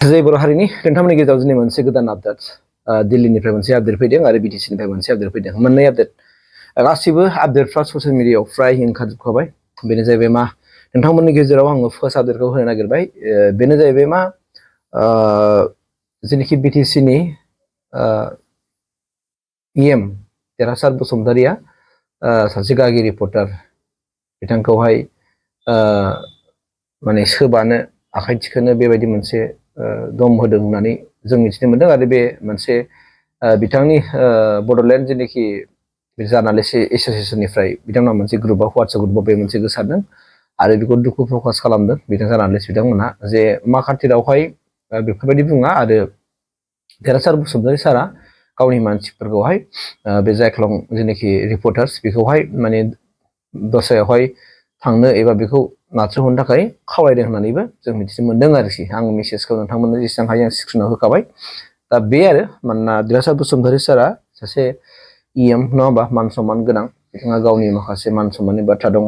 जय बर' हारिनि नोंथांमोननि गेजेराव दिनै मोनसे गोदान आपडेट दिल्लीनिफ्राय मोनसे आपडेट फैदों आरो बिटिसिनिफ्राय मोनसे आपडेट फैदों मोननै आपडेट गासिबो आपडेटफ्रा ससियेल मिडियायाव फ्राय ओंखारजोबखाबाय बेनो जाहैबाय मा नोंथांमोननि गेजेराव आङो फार्स्ट आपडेटखौ होनो नागिरबाय बेनो जाहैबाय मा जेनेखि बिटिसिनि इएम देरहासाद बसुमतारीया सासे गागि रिपर्टार बिथांखौहाय माने सोबानो आखाइ थिखोनो बेबायदि मोनसे दम होदों होननानै जों मिथिनो मोनदों आरो बे मोनसे बिथांनि बड'लेण्ड जेनेखि जार्नालिस्ट एस'सिएशननिफ्राय बिथांमोना मोनसे ग्रुपआव वाट्सएप ग्रुपआव बे मोनसे गोसारदों आरो बेखौ दुखु प्रकास खालामदों बिथां जार्नालिस्ट बिथांमोनहा जे मा खाथिरावहाय बेफोरबायदि बुङा आरो देरहासाद बसुमतारी सारा गावनि मानसिफोरखौहाय बे जायख्लं जेनेखि रिपर्टार्स बेखौहाय माने दस्रायावहाय थांनो एबा बेखौ नाथ्रोहरनो थाखाय खावलायदों होननानैबो जों मिथिनो मोनदों आरोखि आं मेसेजखौ नोंथांमोननो जेसेबां हायो आं स्क्रिनाव होखाबाय दा बे आरो मानोना देरहासाद बसुमतारी सारा सासे इएम नङा होमबा मान सनमान गोनां बिथाङा गावनि माखासे मान सनमाननि बाथ्रा दङ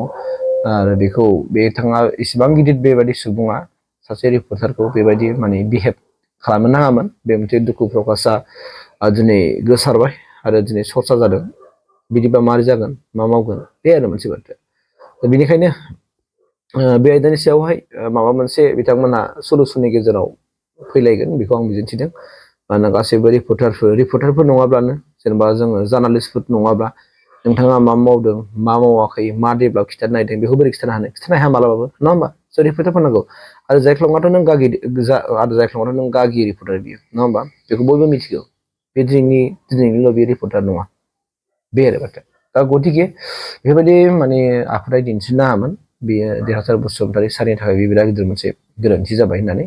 आरो बेखौ बिथाङा इसिबां गिदिर बेबायदि सुबुङा सासे रिपर्टारखौ बेबायदि माने बिहेभ खालामनो नाङामोन बे मोनसे दुखु प्रकाशआ दिनै गोसारबाय आरो दिनै सर्चा जादों बिदिबा मारै जागोन मा मावगोन बे आरो मोनसे बाथ्रा बेनिखायनो बे आयदानि सायावहाय माबा मोनसे बिथांमोना सलुसननि गेजेराव फैलायगोन बेखौ आं मिजिंथिदों मानोना गासैबो रिपर्टारफोर नङाब्लानो जेनेबा जोङो जार्नालिस्टफोर नङाब्ला नोंथाङा मा मावदों मा मावाखै मा डेभेलप खिथानो नागिरदों बेखौ बोरै खिथानो हाया मालाबाबो नङा होमबा स' रिपर्टारफोर नांगौ आरो जायख्लङाथ' नों गागि रिपर्टार बियो नङा होमबा बेखौ बयबो मिथिगौ बे दिनैनिल' बे रिपर्टार नङा बे आरो बाथ्रा दा गतिके बेबायदि माने आखुथाय दिन्थिनो नाङामोन बेयो देरहासाद बसुमतारी सारनि थाखाय बे बिराद गिदिर मोनसे गोरोन्थि जाबाय होननानै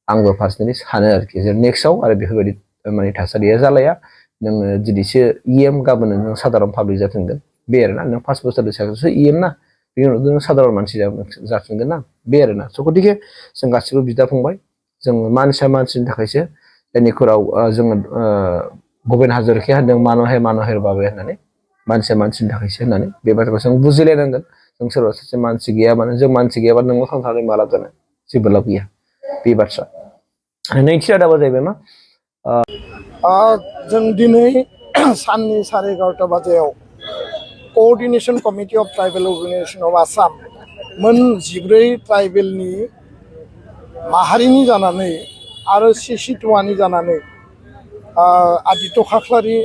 आंबो पार्सनेलि सानो आरोखि जे नेक्स्टआव आरो बेफोरबायदि माने थासारिया जालाया नोङो दिनैसो इएम गाबोन नों साधारन पाब्लिक जाफिनगोन बे आरोना नों 5 बोसोरनि सायावसो इएम ना बेनि उनाव नों साधारन मानसि जाफिनगोन ना बे आरोना स' गतिके जों गासिबो बिदा फंबाय जों मानसिनि थाखायसो जायनिखुराव जोङो भुपेन हाजरिकाया होनदों मान'हेर बाबे होननानै मानसिनि थाखायसो होननानै बे बाथ्राखौ जों बुजिलायनांगोन जों सोरबा सासे मानसि गैयाबानो जों मानसि गैयाबा नोंल' थांनानै मा लाब जानो जेबो लाब गैया बे बाथ्रा नैथि रादाबा जाहैबाय मा जों दिनै साननि 11:30 बाजियाव coordination committee of tribal organisation of Assam मोन 14 ट्राइबेलनि माहारिनि जानानै आरो सिसिटुवानि जानानै आदित्य खाख्लारि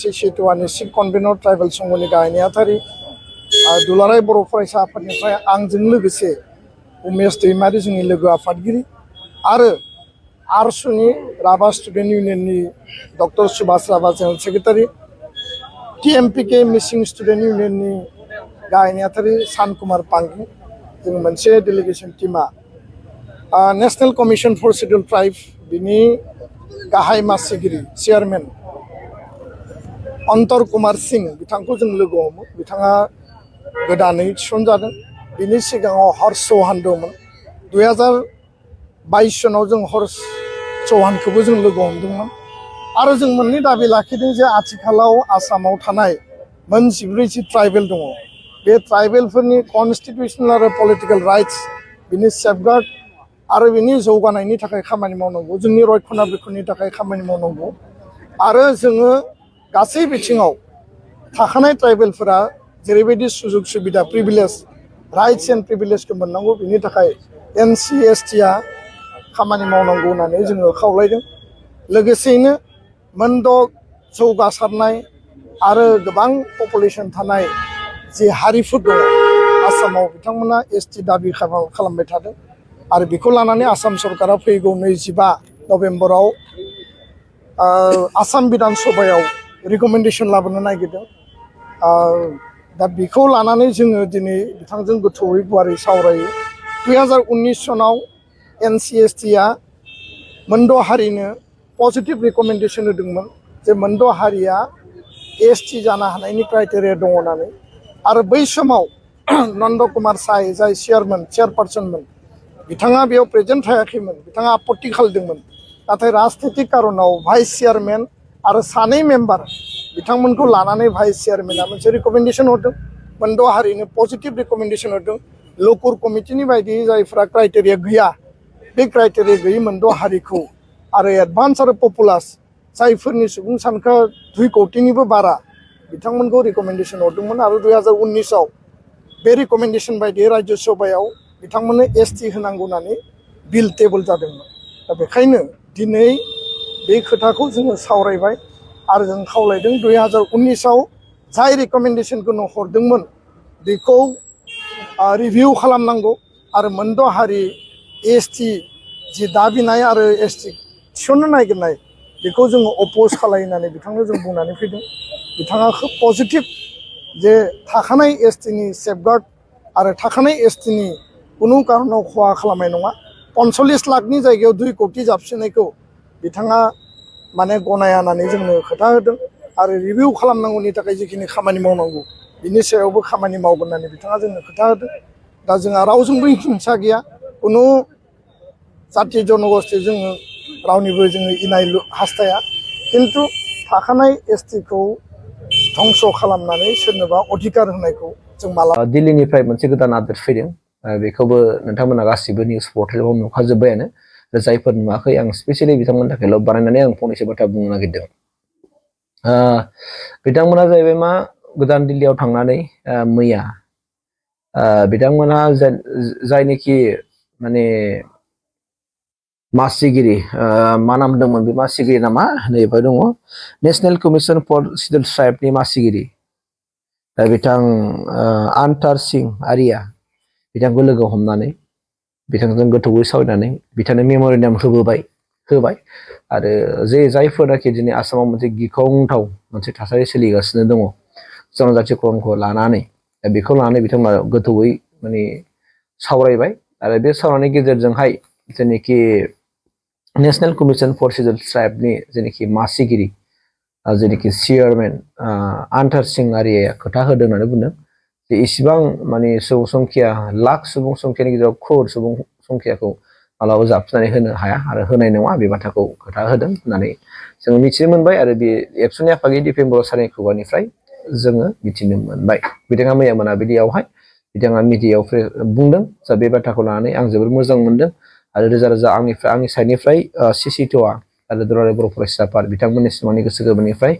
सिसिटुवानि चिफ कनभेनर ट्राइबेल संघनि गाहाय नेहाथारि दुलाराय बर' फरायसा आफादनिफ्राय आंजों लोगोसे उमेश दैमारि जोंनि लोगो आफादगिरि आरो आरसुनि राभा स्टुडेन्ट इउनियननि doctor Subhash Rabha general secretary TMPK Mising student इउनियननि गाहाय नेहाथारि सान कुमार पांगी जों मोनसे डेलिगेसन टीमा national commission for schedule tribe बिनि गाहाय मासिगिरि चेयारमेन अन्तर कुमार सिंह बिथांखौ जों लोगो हमो बिथाङा गोदानै थिसनजादों बिनि सिगाङाव हर्ष चौहान दंमोन 2022 सनाव जों हर्ष चौहानखौबो जों लोगो हमदोंमोन आरो जों मोननै दाबि लाखिदों जे आथिखालाव आसामाव थानाय मोन 14 ट्राइबेल दङ बे ट्राइबेलफोरनि कन्स्टिटिउसनेल आरो पलिटिकेल राइट्स बिनि सेफगार्ड आरो बिनि जौगानायनि थाखाय खामानि मावनांगौ जोंनि रक्षणाबेक्षणनि थाखाय खामानि मावनांगौ आरो जोङो गासै बिथिङाव थाखानाय ट्राइबेलफोरा जेरैबायदि सुजुग सुबिदा प्रिभिलेज राइट्स एन्ड प्रिभिलेजखौ मोननांगौ बिनि थाखाय NC/STआ खामानि मावनांगौ होननानै जोङो खावलायदों लोगोसेयैनो मोनद' जौगासारनाय आरो गोबां पपुलेसन थानाय जे हारिफोर दङ आसामाव बिथांमोना ST दाबि खालामबाय थादों आरो बेखौ लानानै आसाम सरकारा फैगौ 25 नभेम्बराव आसाम बिधान सभायाव रिकमेन्डेसन लाबोनो नागिरदों दा बेखौ लानानै जोङो दिनै बिथांजों गोथौयै गुवारै सावरायो 2019 सनाव NC/STआ मोनद' हारिनो पजिटिभ रिकमेन्डेसन होदोंमोन जे मोनद' हारिया ST जानो हानायनि क्राइटेरिया दङ होननानै आरो बै समाव नन्द कुमार साय जाय चेयारपार्सनमोन बिथाङा बेयाव प्रेजेन्ट थायाखैमोन बिथाङा आपत्ति खालामदोंमोन नाथाय राजनितिक कारनाव भाइस चेयारमेन आरो सानै मेम्बार बिथांमोनखौ लानानै भाइस चेयारमेना मोनसे रिकमेन्डेसन हरदों मोनद' हारिनो पजिटिभ रिकमेन्डेसन हरदों लकुर कमिटिनि बायदियै जायफ्रा क्राइटेरिया गैया बे क्राइटेरिया गैयै मोनद' हारिखौ आरो एडभान्स आरो पपुलास जायफोरनि सुबुं सानखोआ 2 कौटिनिबो बारा बिथांमोनखौ रिकमेन्डेसन हरदोंमोन आरो 2019आव बे रिकमेन्डेसन बायदियै राज्य सभायाव बिथांमोननो ST होनांगौ होननानै बिल टेबोल जादोंमोन। दा बेखायनो दिनै बे खोथाखौ जोङो सावरायबाय आरो जों खावलायदों 2019आव जाय रिकमेन्डेसनखौ हरदोंमोन बेखौ रिभिउ खालामनांगौ आरो मोनद' हारि ST जि दाबिनाय आरो ST थिसननो नागिरनाय बेखौ जोङो अपोज खालायनानै बिथांनो जों बुंनानै फैदों। बिथाङा खोब पजिटिभ जे थाखानाय STनि सेफगार्ड आरो थाखानाय STनि कुनु कारनाव खहा खालामनाय नङा। 45 लाखनि जायगायाव 2 कौटि जाबसिननायखौ बिथाङा माने गनाया होननानै जोंनो खोथा होदों आरो रिभिउ खालामनांगौनि थाखाय जिखिनि खामानि मावनांगौ बिनि सायावबो खामानि मावगोन होननानै बिथाङा जोंनो खोथा होदों। दा जोंहा रावजोंबो हिंसा गैया, कुनु जाथि जनगोष्ठी जोङो रावनिबो जोङो इनाय हास्थाया, खिन्थु थाखानाय STखौ धंस खालामनानै सोरनोबा अधिकार होनायखौ जों मालाबा दिल्लीनिफ्राय मोनसे गोदान आपडेट फैदों, बेखौबो नोंथांमोना गासिबो निउस पर्टेलाव नुखाजोब्बायानो। जायफोर नुवाखै आं स्पेसियेलि बिथांमोननि थाखायल' बानायनानै आं फंनैसो बाथ्रा बुंनो नागिरदों। बिथांमोना जाहैबाय मा, गोदान दिल्लीयाव थांनानै मैया बिथांमोना जायनोखि माने मासिगिरि, मा नाम होनदोंमोन बे मासिगिरि नामा, नैबेहाय दङ नेशनेल कमिसन फर सिडुल ट्राइबनि मासिगिरि बिथां आन्टार सिं आरिया बिथांखौ लोगो हमनानै बिथांजों गोथौयै सावरायनानै बिथांनो मेम'रेन्डाम होबाय आरो जायफोरनाखि दिनै आसामाव मोनसे गिख्रंथाव मोनसे थासारि सोलिगासिनो दङ जनजातिकरणखौ लानानै, बेखौ लानानै बिथांमोना गोथौयै माने सावरायबाय आरो बे सावरायनायनि गेजेरजोंहाय जेनोखि नेशनेल कमिसन फर सिडुल ट्राइबनि जेनोखि मासिगिरि जेनोखि चेयारमेन आन्टार सिं आरिया खोथा होदों होननानै बुंदों जे इसिबां माने सुबुं संख्या, लाख सुबुं संख्यानि गेजेराव क्रर सुबुं संख्याखौ मालाबा जाबसिननानै होनो हाया आरो होनाय नङा, बे बाथ्राखौ खोथा होदों होननानै जोङो मिथिनो मोनबाय आरो बे एबसुनि आफादगिरि दिपेन बर' सारनि खुगानिफ्राय जोङो मिथिनो मोनबाय। बिथाङा मैया मोनाबिलियावहाय बिथाङा मिडियायाव बुंदों। जा बे बाथ्राखौ लानानै आं जोबोर मोजां मोनदों आरो रोजा रोजा आंनि साइडनिफ्राय सिसिट'आ आरो दुलाराय बर' फरायसा आफाद बिथांमोननि सिमांनि गोसो गोरबोनिफ्राय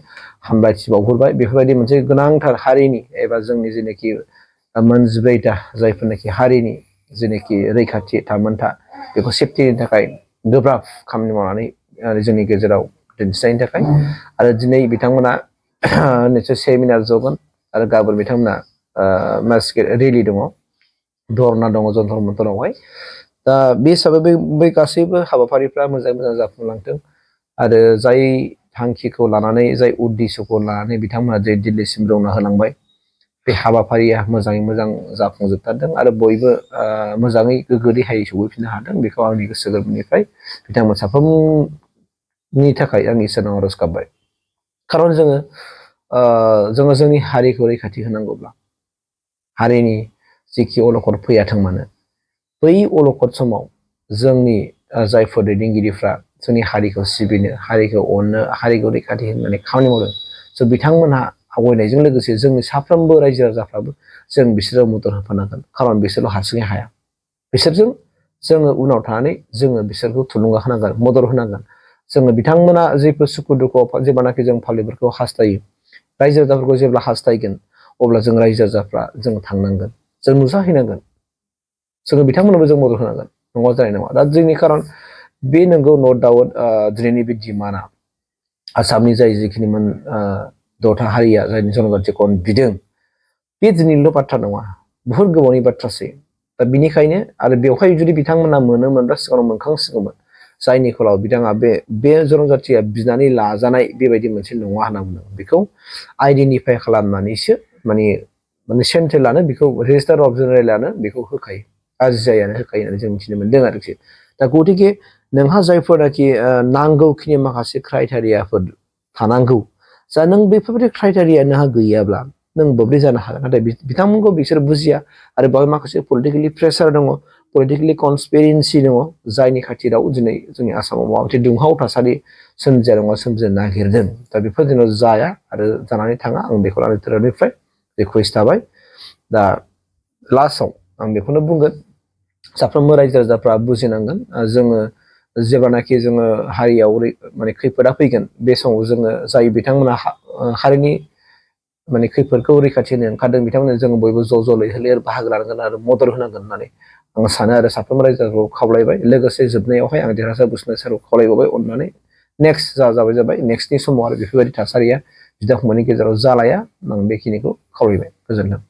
हामलायथि बावहरबाय। बेफोरबायदि मोनसे गोनांथार हारिनि एबा जोंनि जेनोखि 48टा जायफोरनाखि हारिनि जेनोखि रैखाथि थामोनथा बेखौ सेफटिनि थाखाय गोब्राब खामानि मावनानै जोंनि गेजेराव दिन्थिनायनि थाखाय आरो दिनै बिथांमोना निसय सेमिनार जगोन आरो गाबोन बिथांमोना मास रेलि दङ, धरना दङ जन्तर मन्तरावहाय। दा बे हिसाबै बै गासैबो हाबाफारिफ्रा मोजाङै मोजां जाफुंलांथों आरो जाय थांखिखौ लानानै, जाय उद्दिस'खौ लानानै बिथांमोना जे दिल्लीसिम रौना होलांबाय, बे हाबाफारिया मोजाङै मोजां जाफुंजोबथारदों आरो बयबो मोजाङै गोग्गो देहायै सौहैफिननो हादों। बेखौ आंनि गोसो गोरबोनिफ्राय बिथांमोन साफ्रोमनि थाखाय आंनि इसोरनाव आरज गाबबाय। खारन जोङो जोंनि हारिखौ रैखाथि होनांगौब्ला हारिनि जिखि अलखद फैयाथों मानो, बै अलखद समाव जोंनि जायफोर दैदेनगिरिफ्रा जोंनि हारिखौ सिबिनो, हारिखौ अननो, हारिखौ रैखाथि होनानै खामानि मावदों, स' बिथांमोनहा आवगायनायजों लोगोसे जोंनि साफ्रोमबो रायजो राजाफ्राबो जों बिसोराव मदद होफानांगोन। खारन बिसोरल' हारसिङै हाया, बिसोरजों जोङो उनाव थानानै जोङो बिसोरखौ थुलुंगा होनांगोन, मदद होनांगोन। जोङो बिथांमोना जेफोर सुखु दुखुआव जेब्लानाखि जों फालिफोरखौ हास्थायो, रायजो राजाफोरखौ जेब्ला हास्थायगोन, अब्ला जों रायजो राजाफ्रा जों थांनांगोन, जों नुजाहैनांगोन, जोङो बिथांमोननोबो जों मदद होनांगोन, नङा जानाय नङा। दा जोंनि खारन बे नंगौ, नो डाउट दिनैनि बे डिमान्डआ आसामनि जाय जिखिनि 10था हारिया जायनि जनजातिकरण बिदों, बे दिनैनिल' बाथ्रा नङा, बुहुत गोबावनि बाथ्रासै। दा बिनिखायनो आरो बेवहाय जुदि बिथांमोना मोनोमोनब्ला सिगाङाव मोनखांसिगौमोन, जायनि फलाव बिथाङा बे जनजातिया बिनानै लाजानाय बेबायदि मोनसे नङा होनना बुंदों। बेखौ आइडेन्टिफाइ खालामनानैसो माने सेन्ट्रेलानो बेखौ रेजिस्टार अफ जेनेरेलानो बेखौ होखायो, आरजिआइआनो होखायो होननानै जों मिथिनो मोनदों आरोखि। दा गतिके नोंहा जायफोरनाखि नांगौखिनि माखासे क्राइटेरियाफोर थानांगौ, जा नों बेफोरबायदि क्राइटेरिया नोंहा गैयाब्ला नों बोरै जानो हागोन। नाथाय बिथांमोनखौ बिसोर बुजिया आरो बेवहाय माखासे पलिटिकेलि प्रेसार दङ, पलिटिकेलि कनस्पिरेन्सि दङ, जायनि खाथिराव दिनै जोंनि आसामाव माबा मोनसे दुंहाव थासारि सोमजिया नङा सोमजिनो नागिरदों। दा बेफोर दिनाव जाया आरो जानानै थाङा, आं बेखौ आंनि धोरोमनिफ्राय रिकुवेस्ट थाबाय। दा लास्टआव आं बेखौनो बुंगोन, साफ्रोमबो रायजो राजाफ्रा बुजिनांगोन जोङो जेब्लानाखि जोङो हारियाव माने खैफोदा फैगोन बे समाव जोङो जाय बिथांमोना हारिनि माने खैफोदखौ रैखाथि होनो ओंखारदों बिथांमोननो जोङो बयबो ज' लैहोर बाहागो लानांगोन आरो मदद होनांगोन होननानै आं सानो आरो साफ्रोमबो रायजोखौ खावलायबाय लोगोसे जोबनायावहाय आं देरहासार बसुमतारी खावलायबावबाय अननानै नेक्स्ट जाबाय नेक्स्टनि समाव आरो बेफोरबायदि थासारिया बिदा फंबायनि गेजेराव जालाया आं बेखिनिखौ खावलायबाय गोजोन्थों।